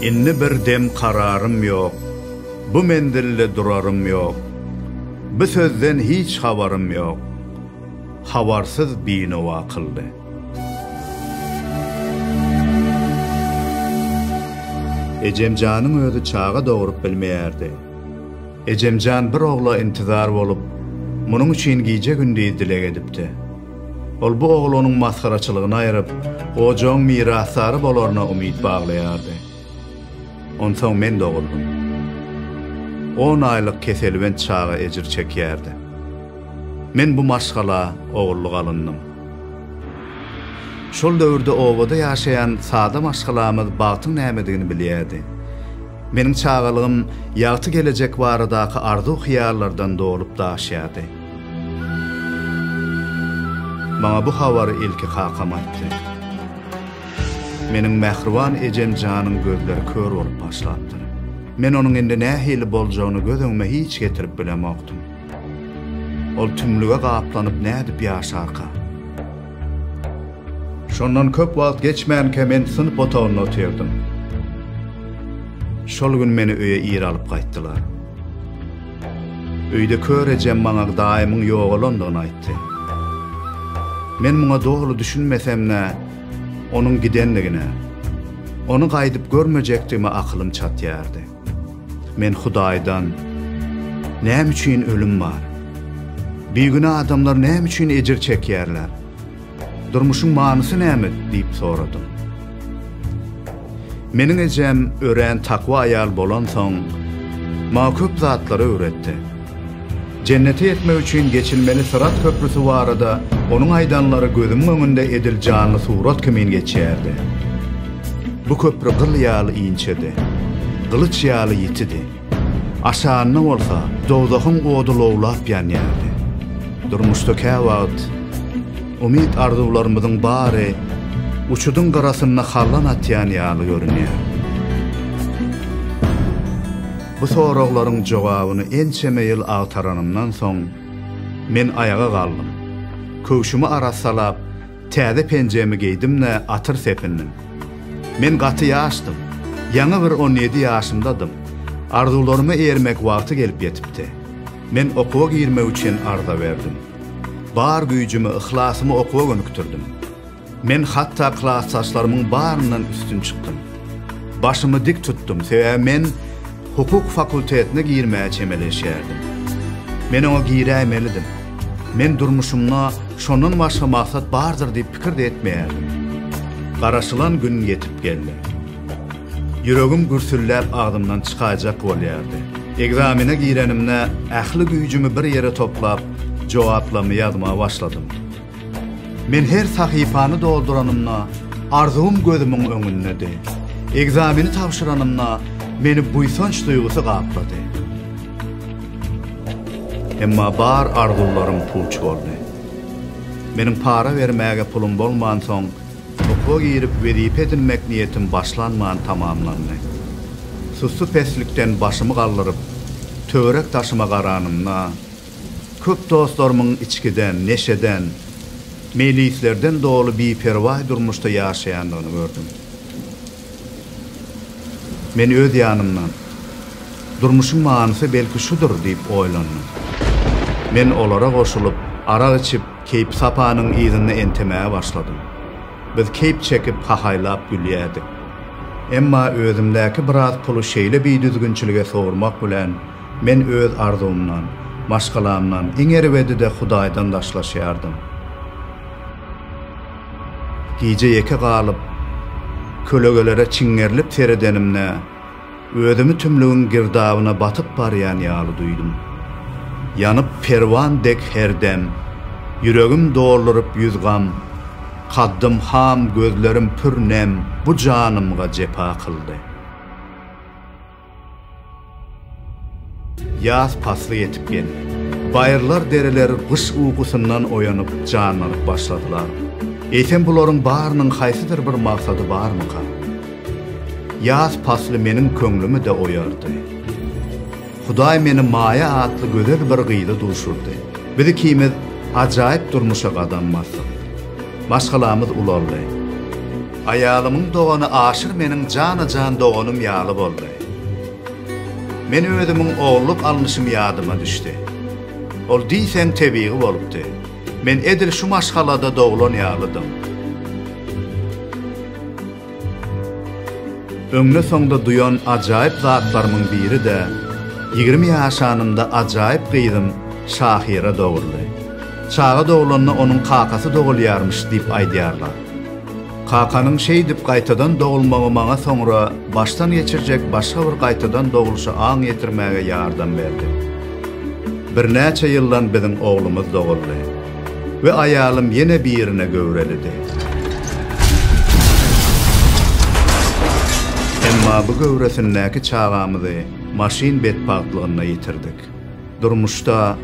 Indi bir dem kararym ýok, Bu menzilde durarym ýok. Bu sözden hiç habarym ýok, Habarsyz binowa kyldy. Ejemjanyň özi çaga dogrup bilmeýärdi. Ejemjan bir ogla intizar bolup, munuň üçin gije-gündiz dileg edipdi. Ol bu oglanyň masgaraçylygyny aýryp, ojagyň mirasdary bolaryna umyt baglaýardy. Onsoň men doguldym. On aýlyk keselbent çaga ejir çekýärdi. Men bu maşgala ogullyk alyndym. Şol döwürde obada ýaşaýan sada maşgalamyz bagtyň nämedigini bilýärdi. Meniň çagalygym ýagty gelejek baradaky arzuw-hyýallardan dolup daşýardy. Maňa bu habary ilki kakam aýtdy. Meniň mähriban ejem janyň gözleri kör bolup başlapdyr. Men onuň indi nähili boljagyny göz öňüme hiç getirip bilemokdym. Ol tümlüge gaplanyp nädip ýaşarka? Şondan köp wagt geçmänkä men synp otagynda otyrdym. Şol gün meni öýe ir alyp gaýtdylar. Öýde kör ejem maňa daýymyň ýogalandygyny aýtdy. Men muňa doly düşünmesem-de, onuň gidendigine, ony gaýdyp görmejekdigime akylym çatýardy. Men Hudaýdan, Näme üçin ölüm bar? Bigünä adamlar näme üçin ejir çekýärler? Durmuşyň manysy näme? diýip soradym. Meniň ejem örän takwa aýal bolansoň, maňa köp zatlary öwretdi. Jennete ýetmek üçin geçilmeli Syrat köprüsi barada onuň aýdanlary gözümiň öňünde edil janly surat kimin geçýärdi. Bu köpri gyl ýaly inçedi, gylyç ýaly ýitidi. Aşagynda bolsa dowzahyň ody lowlap ýanýardy. Durmuşda käwagt umyt-arzuwlarymyzyň bary uçudyň gyrasynda hallan atýan ýaly görünýär. Bu soraglaryň jogabyny ençeme ýyl agtaranymdan soň, men aýaga galdym. Köwşümi arassalap, täze penjemi geýdim-de, atyr sepindim. Men gaty ýaşdym. Ýaňy bir 17 ýaşymdadym. Arzuwlaryma ermek wagty gelip ýetipdi. Men okuwa girmek üçin arza berdim. Bar güýjümi, yhlasymy okuwa gönükdirdim. Men hatda klasdaşlarymyň baryndan üstün çykdym. Başymy dik tutdum, sebäbi men hukuk fakultetine girmäge çemeleşýärdim. Men oňa giräýmelidim. Men durmuşymda şondan başga maksat bardyr diýip pikir-de etmeýärdim. Garaşylan gün ýetip geldi. Ýüregim gürsülläp agzymdan çykaýjak bolýardy. Ekzamene girenimde ähli güýjümi bir ýere toplap, jogaplarymy ýazmaga başladym. Men her sahypany dolduranymda, arzuwym gözümiň öňündedi. Ekzameni tabşyranymda, meni buýsanç duýgusy gaplady. Emma bar arzuwlarym puç boldy. Meniň para bermäge pulum bolmansoň, okuwa girip wezipe edinmek niýetim başlanman tamamlandy. Sussupeslikden başymy galdyryp, töwerek-daşyma garanymda, Köp dostlarymyň içgiden, neşeden, meýlislerden doly biperwaý durmuşda ýaşaýandygyny gördüm. Men öz ýanymdan, Durmuşyň manysy belki şudur diýip oýlandym. Men olara goşulyp, arak içip, keýpi-sapanyň yzynda entemäge başladym. Biz keýp çekip, hahaýlap gülýärdik. Emma özümdäki biraz puly şeýle bidüzgünçilige sowurmak bilen, Men öz arzuwymdan, maşgalamdan, iň erbedi-de Hudaýdan daşlaşýardym. Gije ýeke galyp, kölegelere çiňňerilip seredenimde, özümi tümlügiň girdabyna batyp barýan ýaly duýdum. Ýanyp perwan dek her dem, ýüregim dolduryp ýüz gam, kaddym ham, gözlerim pür nem bu janymga jepa kyldy. Ýaz pasly ýetip geldi. Baýyrlar, dereler gyş ukusyndan oýanyp, janlanyp başladylar. Eýsem bularyň barynyň haýsydyr bir maksady barmyka? Ýaz pasly meniň köňlümi-de oýardy. Hudaý meni Maýa atly gözel bir gyza duşurdy. Biz ikimiz ajaýyp durmuşa gadam basdyk. Maşgalamyz ulaldy. Aýalymyň dogany Aşyr meniň jana-jan doganym ýaly boldy. Men özümiň ogullyk alnyşym ýadyma düşdi. Ol diýseň tebigy bolupdy. Men edil şu maşgalada doglan ýalydym. Öňde-soňda duýan ajaýyp zatlarymyň biri-de, 20 ýaşanymda ajaýyp gyzym Şahyra doguldy. Çaga doglanda onuň kakasy dogulýarmyş diýip aýdýarlar. Kakanyň şeýdip gaýtadan dogulmagy maňa soňra başdan geçirjek başga bir gaýtadan dogluşa aň ýetirmäge ýardam berdi. Birnäçe ýyldan biziň oglumyz doguldy we aýalym ýene birine göwrelidi. Emma bu göwresindäki çagamyzy maşyn betbagtlygynda ýitirdik. Durmuşda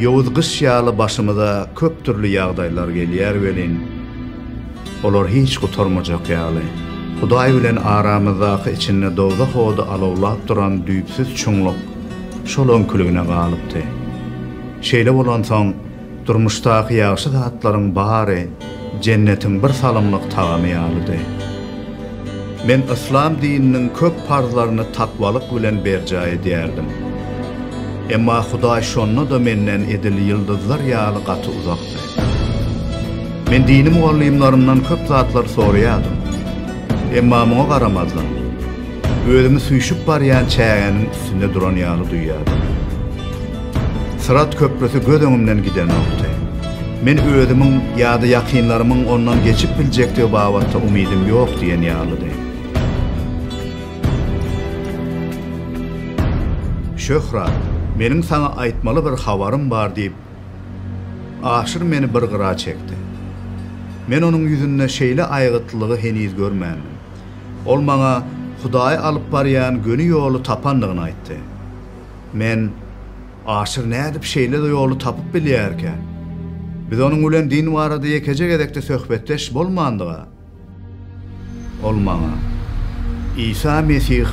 ýowuz gyş ýaly başymyza köp dürli ýagdaýlar gelýär welin, olar hiç gutarmajak ýaly. Hudaý bilen aramyzdaky içinde dowzah ody alawlap duran düýpsüz çuňluk şol öňküligine galypdy. Şeýle bolansoň, durmuşdaky ýagşy zatlaryň bary jennetiň bir salymlyk tagamy ýalydy. Men yslam dininiň köp parzlaryny takwalyk bilen berjaý edýärdim. Emma Hudaý şonda-da menden edil ýyldyzlar ýaly gaty uzakdy. Men dini mugallymlarymdan köp zatlar soraýardym. Emma muňa garamazdan, özümi süýşüp barýan çägäniň üstünde duran ýaly duýýardym. Syrat köprüsi göz öňümden gidenokdy. Men özümiň ýa-da ýakynlarymyň ondan geçip biljekdigi babatda umydym ýok diýen ýalydy. Şöhrat, meniň saňa aýtmaly bir habarym bar diýip, Aşyr meni bir gyra çekdi. Men onuň ýüzünde şeýle aýgytlylygy heniz görmändim. Ol maňa Hudaýa alyp barýan göni ýoly tapandygyny aýtdy. Men, Aşyr nädip şeýle ýoly tapyp bilýärkä? Biz onuň bilen din barada ýekeje gezek-de söhbetdeş bolmandyg-a. Ol maňa, Isa Mesih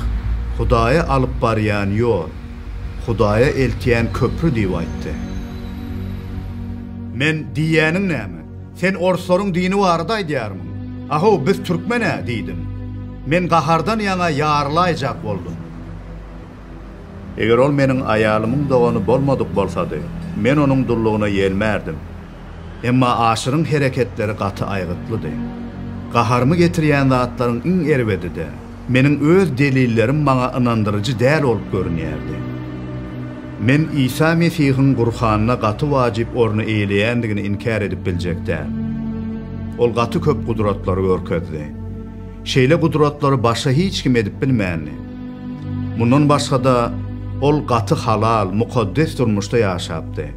Hudaýa alyp barýan ýol, Hudaýa eltýän köpri diýip aýtdy. Men, Diýýäniň näme? Sen orslaryň dini barada aýdýarmyň? Ahow, biz türkmen-ä! diýdim. Men gahardan ýaňa ýarylaýjak boldum. Eger ol meniň aýalymyň dogany bolmadyk bolsady, men onuň dullugyna ýelmärdim. Emma Aşyryň hereketleri gaty aýgytlydy. Gaharymy getirýän zatlaryň iň erbedi-de, meniň öz delillerim maňa ynandyryjy däl bolup görünýärdi. Men Isa Mesihiň Gurhanda gaty wajyp orny eýeleýändigini inkär edip biljek däl. Ol gaty köp gudratlary görkezdi. Şeýle gudratlary başga hiç kim edip bilmändi. Mundan başga-da, ol gaty halal, mukaddes durmuşda ýaşapdy.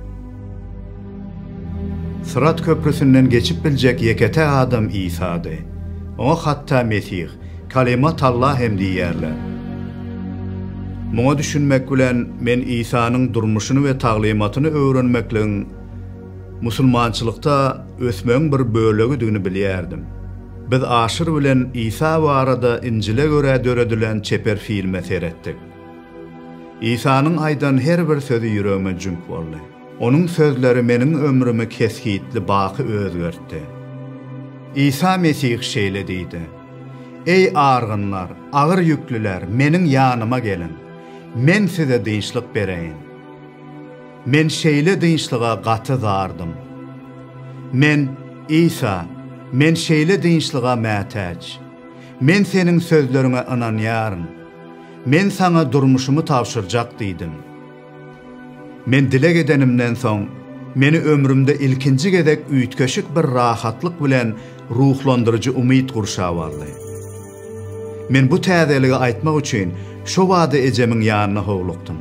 Syrat köprüsinden geçip biljek ýeke-täk adam Isady. Oňa hatda Mesih, Kalimat Allah hem diýýärler. Muňa düşünmek bilen, men Isanyň durmuşyny we taglymatyny öwrenmekligiň musulmançylykda ösmegiň bir bölegidigini bilýärdim. Biz Aşyr bilen Isa barada Injile görä döredilen çeper filme seretdik. Isanyň aýdan her bir sözi ýüregime jüňk boldy. Onuň sözleri meniň ömrümi kesgitli baky özgertdi. Isa Mesih şeýle diýdi, Eý argynlar, agyr ýüklüler, Meniň ýanyma geliň, Men size dynçlyk bereýin. Men şeýle dynçlyga gaty zardym. Men, Isa, men şeýle dynçlyga mätäç. Men Seniň sözleriňe ynanýaryn. Men Saňa durmuşymy tabşyrjak diýdim. Men dileg edenimden soň, meni ömrümde ilkinji gezek üýtgeşik bir rahatlyk bilen ruhlandyryjy umyt gurşap aldy. Men bu täzeligi aýtmak üçin şobada ejemiň ýanyna howlukdym.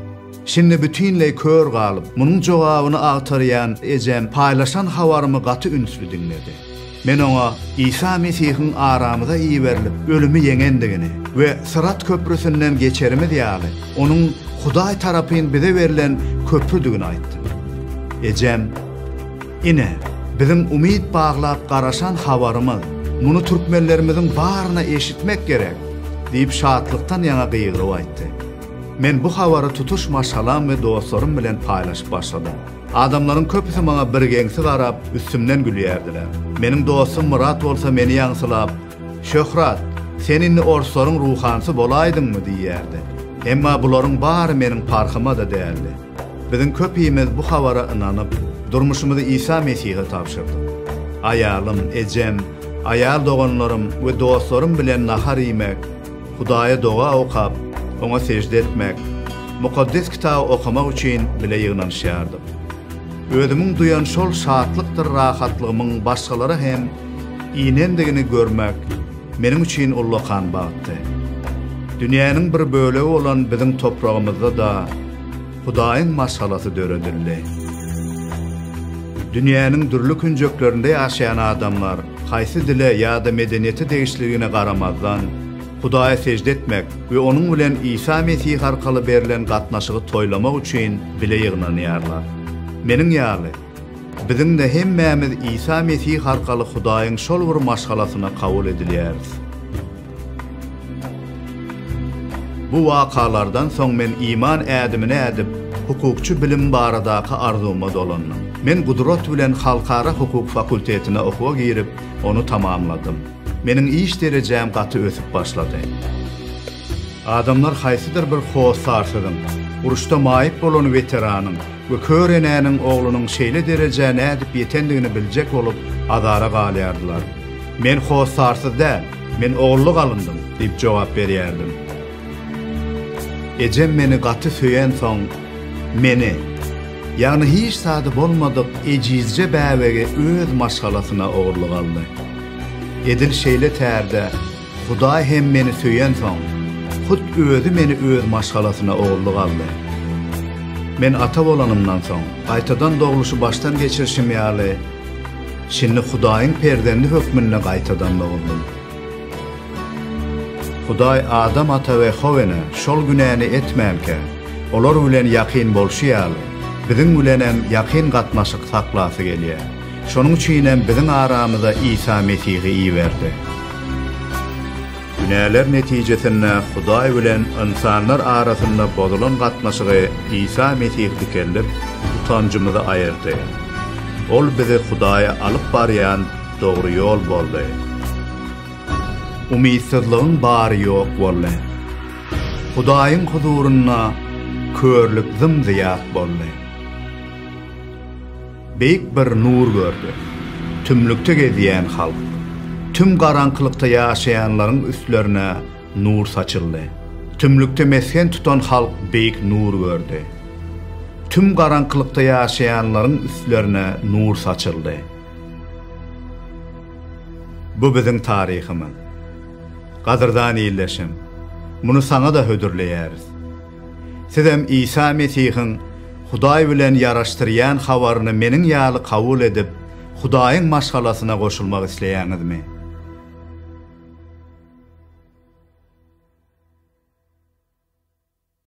Şindi bütinleý kör galyp, munuň jogabyny agtarýan ejem paýlaşan habarymy gaty ünsli diňledi. Men oňa Isa Mesihiň aramyza iberilip, ölümi ýeňendigini we Syrat köprüsinden geçerimiz ýaly, onuň Hudaý tarapyn bize berlen köprüdigini aýtdym. Ejem, Ine, biziň umyt baglap garaşan habarymyz, muny türkmenlerimiziň baryna eşitmek gerek! diýip şatlykdan ýaňa gygyryp aýtdy. Men bu habary tutuş maşgalam we dostlarym bilen paýlaşyp başladym. Adamlaryň köpüsi maňa birgeňsi garap, üstümden gülýärdiler. Meniň dostum Myrat bolsa meni ýaňsylap. Şöhrat, sen indi orslaryň ruhanysy bolaýdyňmy diýýärdi. Emma bularyň bary meniň parhyma-da däldi. Biziň köpimiz bu habara ynanyp, durmuşymyzy Isa Mesihe tabşyrdyk. Aýalym, ejem, aýal doganlarym we dostlarym bilen nahar iýmek, Hudaýa doga okap, Oňa sežde etmek, Mukaddes Kitaby okamak üçin bile ýygnanyşýardyk. Özümiň duýan şol şatlykdyr rahatlygymyň başgalara hem inendigini görmek meniň üçin ullakan bagtdy. Dünýäniň bir bölegi bolan biziň topragymyzda-da Hudaýyň maşgalasy döredildi. Dünýäniň dürli künjeklerinde ýaşaýan adamlar haýsy dile ýa-da medeniýete degişliligine garamazdan, Hudaýa sežde etmek we Onuň bilen Isa Mesih arkaly berlen gatnaşygy toýlamak üçin bile ýygnanýarlar. Meniň ýaly, biziň-de hemmämiz Isa Mesih arkaly Hudaýyň şol bir maşgalasyna kabul edilýäris. Bu wakalardan soň men iman ädimini ädip, hukukçy bilim baradaky arzuwyma dolandym. Men gudrat bilen Halkara hukuk fakultetine okuwa girip, ony tamamladym. Meniň iş derejäm gaty ösüp başlady. Adamlar haýsydyr bir hossarsyzyň, uruşda maýyp bolan weteranyň we kör enäniň oglunyň şeýle derejä nädip ýetendigini biljek bolup azara galýardylar. Men hossarsyz däl, men ogullyk alyndym, diýip jogap berýärdim. Ejem meni gaty söýensoň, meni, ýagny hiç zady bolmadyk ejizje bäbegi öz maşgalasyna ogurlyk aldy. Edil şeýle tärde Hudaý hem meni söýensoň, hut Özi meni Öz maşgalasyna ogullyk aldy. Men ata bolanymdan soň, gaýtadan dogluşy başdan geçirişim ýaly, şindi Hudaýyň perzendi hökmünde gaýtadan doguldym. Hudaý Adam ata we How ene şol günäni etmänkä, olar bilen ýakyn bolşy ýaly, biziň bilenem ýakyn gatnaşyk saklasy gelýär. Şonuň üçinem biziň aramyza Isa Mesihi iberdi. Günäler netijesinde Hudaý bilen ynsanlar arasynda bozulan gatnaşygy Isa Mesih dikeldip, utanjymyzy aýyrdy. Ol bizi Hudaýa alyp barýan dogry ýol boldy. Umytsyzlygyň bary ýok boldy. Hudaýyň huzurynda körlük zym-zyýat boldy. Beýik bir nur gördi. Tümlükde gezýän halk, tüm garaňkylykda ýaşaýanlaryň üstlerine nur saçyldy. Tümlükde mesgen tutan halk beýik nur gördi. Tüm garaňkylykda ýaşaýanlaryň üstlerine nur saçyldy. Bu biziň taryhymyz. Gadyrdan ildeşim, muny saňa-da hödürleýäris. Sizem Isa Mesihiň Hudaý bilen ýaraşdyrýan habaryny meniň ýaly kabul edip, Hudaýyň maşgalasyna goşulmak isleýäňizmi?